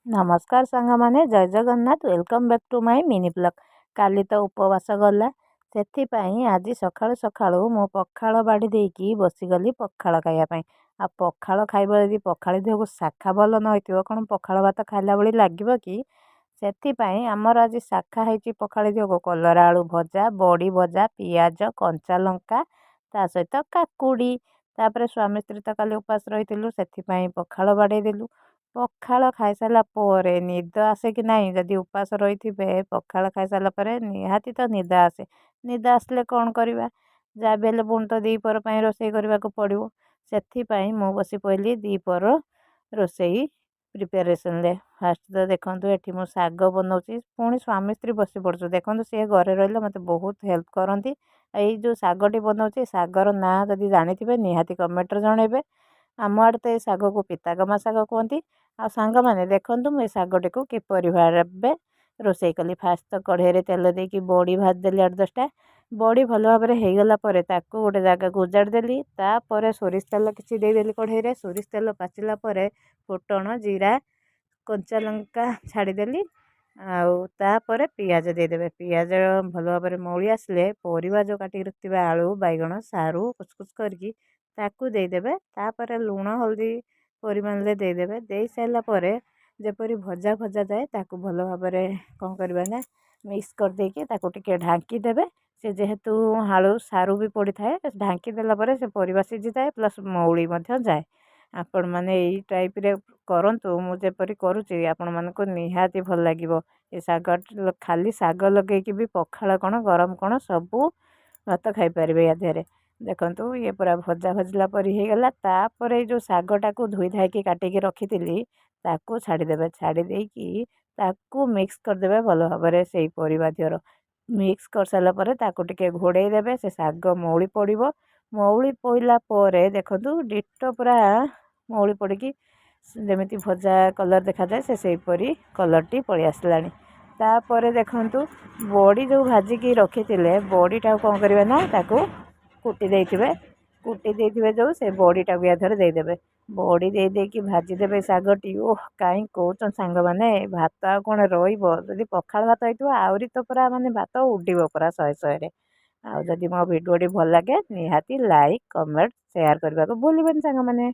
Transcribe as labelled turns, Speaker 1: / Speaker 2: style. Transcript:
Speaker 1: ନମସ୍କାର ସାଙ୍ଗମାନେ, ଜୟ Jagannath. Welcome back to my mini vlog. କାଲି ତ ଉପବାସ ଗଲା, ସେଥିପାଇଁ ଆଜି ସକାଳୁ ସକାଳୁ ମୁଁ ପଖାଳ ବାଢ଼ି ଦେଇକି ବସିଗଲି ପଖାଳ ଖାଇବା ପାଇଁ। ଆଉ ପଖାଳ ଖାଇବ ଯଦି ପଖାଳ ଦେହକୁ ଶାଖା ଭଲ ନ ହେଇଥିବ, କ'ଣ ପଖାଳ ଭାତ ଖାଇଲା ଭଳି ଲାଗିବ କି? ସେଥିପାଇଁ ଆମର ଆଜି ଶାଖା ହେଇଛି ପଖାଳ ଦେହକୁ କଲରା ଆଳୁ ଭଜା, ବଡ଼ି ଭଜା, ପିଆଜ, କଞ୍ଚା ଲଙ୍କା, ତା ସହିତ କାକୁଡ଼ି। ତାପରେ ସ୍ୱାମୀ ସ୍ତ୍ରୀ ତ କାଲି ଉପାସ ରହିଥିଲୁ, ସେଥିପାଇଁ ପଖାଳ ବାଢ଼େଇ ଦେଲୁ। ପଖାଳ ଖାଇସାରିଲା ପରେ ନିଦ ଆସେ କି ନାହିଁ? ଯଦି ଉପାସ ରହିଥିବେ, ପଖାଳ ଖାଇସାରିଲା ପରେ ନିହାତି ତ ନିଦ ଆସେ। ନିଦ ଆସିଲେ କ'ଣ କରିବା? ଯାହା ବି ହେଲେ ପୁଣି ତ ଦ୍ୱିପହର ପାଇଁ ରୋଷେଇ କରିବାକୁ ପଡ଼ିବ। ସେଥିପାଇଁ ମୁଁ ବସି ପଡ଼ିଲି ଦ୍ୱିପହର ରୋଷେଇ ପ୍ରିପାରେସନ୍ରେ। ଫାଷ୍ଟ ତ ଦେଖନ୍ତୁ, ଏଠି ମୁଁ ଶାଗ ବନାଉଛି। ପୁଣି ସ୍ୱାମୀ ସ୍ତ୍ରୀ ବସି ପଡ଼ୁଛୁ। ଦେଖନ୍ତୁ, ସିଏ ଘରେ ରହିଲେ ମୋତେ ବହୁତ ହେଲ୍ପ କରନ୍ତି। ଏଇ ଯେଉଁ ଶାଗଟି ବନାଉଛି, ଶାଗର ନାଁ ଯଦି ଜାଣିଥିବେ ନିହାତି କମେଣ୍ଟରେ ଜଣାଇବେ। ଆମ ଆଡ଼େ ତ ଏ ଶାଗକୁ ପିତାଗମା ଶାଗ କୁହନ୍ତି। ଆଉ ସାଙ୍ଗମାନେ ଦେଖନ୍ତୁ, ମୁଁ ଏ ଶାଗଟିକୁ କିପରି ଭାବେ ରୋଷେଇ କଲି। ଫାଷ୍ଟ ତ କଢ଼େଇରେ ତେଲ ଦେଇକି ବଡ଼ି ଭାଜିଦେଲି 8-10ଟା। ବଡ଼ି ଭଲ ଭାବରେ ହେଇଗଲା ପରେ ତାକୁ ଗୋଟେ ଜାଗାକୁ ଉଜାଡ଼ି ଦେଲି। ତାପରେ ସୋରିଷ ତେଲ କିଛି ଦେଇଦେଲି କଢ଼େଇରେ। ସୋରିଷ ତେଲ ପାଚିଲା ପରେ ଫୁଟଣ, ଜିରା, କଞ୍ଚା ଲଙ୍କା ଛାଡ଼ିଦେଲି। ଆଉ ତାପରେ ପିଆଜ ଦେଇଦେବେ। ପିଆଜ ଭଲ ଭାବରେ ମଉଳି ଆସିଲେ ପରିବା ଯେଉଁ କାଟିକି ରଖିଥିବେ, ଆଳୁ, ବାଇଗଣ, ସାରୁ କୁଚକୁଚ କରିକି, ତାକୁ ଦେଇଦେବେ। ତାପରେ ଲୁଣ ହଳଦୀ ପରିମାଣରେ ଦେଇଦେବେ। ଦେଇସାରିଲା ପରେ ଯେପରି ଭଜା ଭଜା ଯାଏ, ତାକୁ ଭଲ ଭାବରେ କ'ଣ କରିବା ନା ମିକ୍ସ କରିଦେଇକି ତାକୁ ଟିକେ ଢାଙ୍କି ଦେବେ। ସେ ଯେହେତୁ ଆଳୁ ସାରୁ ବି ପଡ଼ିଥାଏ, ଢାଙ୍କି ଦେଲା ପରେ ସେ ପରିବା ସିଝିଥାଏ, ପ୍ଲସ୍ ମଉଳି ମଧ୍ୟ ଯାଏ। ଆପଣମାନେ ଏଇ ଟାଇପ୍ରେ କରନ୍ତୁ, ମୁଁ ଯେପରି କରୁଛି, ଆପଣମାନଙ୍କୁ ନିହାତି ଭଲ ଲାଗିବ। ଏ ଶାଗ ଖାଲି ଶାଗ ଲଗେଇକି ବି ପଖାଳ କ'ଣ, ଗରମ କ'ଣ, ସବୁ ଭାତ ଖାଇପାରିବେ ୟା ଦେହରେ। ଦେଖନ୍ତୁ, ଇଏ ପୁରା ଭଜା ଭଜିଲା ପରି ହେଇଗଲା। ତାପରେ ଏଇ ଯେଉଁ ଶାଗଟାକୁ ଧୋଇ ଧାଇକି କାଟିକି ରଖିଥିଲି, ତାକୁ ଛାଡ଼ିଦେବେ। ଛାଡ଼ି ଦେଇକି ତାକୁ ମିକ୍ସ କରିଦେବେ ଭଲ ଭାବରେ ସେଇ ପରିବା ଦିହର। ମିକ୍ସ କରିସାରିଲା ପରେ ତାକୁ ଟିକେ ଘୋଡ଼େଇ ଦେବେ, ସେ ଶାଗ ମଉଳି ପଡ଼ିବ। ମଉଳି ପଡ଼ିଲା ପରେ ଦେଖନ୍ତୁ, ଡିଟୋ ପୁରା ମଉଳି ପଡ଼ିକି ଯେମିତି ଭଜା କଲର୍ ଦେଖାଯାଏ, ସେ ସେହିପରି କଲର୍ଟି ପଳେଇ ଆସିଲାଣି। ତାପରେ ଦେଖନ୍ତୁ, ବଡ଼ି ଯେଉଁ ଭାଜିକି ରଖିଥିଲେ, ବଡ଼ିଟାକୁ କ'ଣ କରିବେ ନା ତାକୁ କୁଟି ଦେଇଥିବେ। କୁଟି ଦେଇଥିବେ ଯେଉଁ, ସେ ବଡ଼ିଟାକୁ ୟା ଦେହରେ ଦେଇଦେବେ। ବଡ଼ି ଦେଇ ଦେଇକି ଭାଜିଦେବେ ଶାଗଟି। ଓଃ, କାହିଁ କହୁଛନ୍ତି ସାଙ୍ଗମାନେ, ଭାତ ଆଉ କ'ଣ ରହିବ? ଯଦି ପଖାଳ ଭାତ ହେଇଥିବ ଆହୁରି ତ ପୁରା ମାନେ ଭାତ ଉଡ଼ିବ ପୁରା ଶହେ ଶହେରେ। ଆଉ ଯଦି ମୋ ଭିଡ଼ିଓଟି ଭଲ ଲାଗେ, ନିହାତି ଲାଇକ୍, କମେଣ୍ଟ, ସେୟାର କରିବାକୁ ଭୁଲିବେନି ସାଙ୍ଗମାନେ।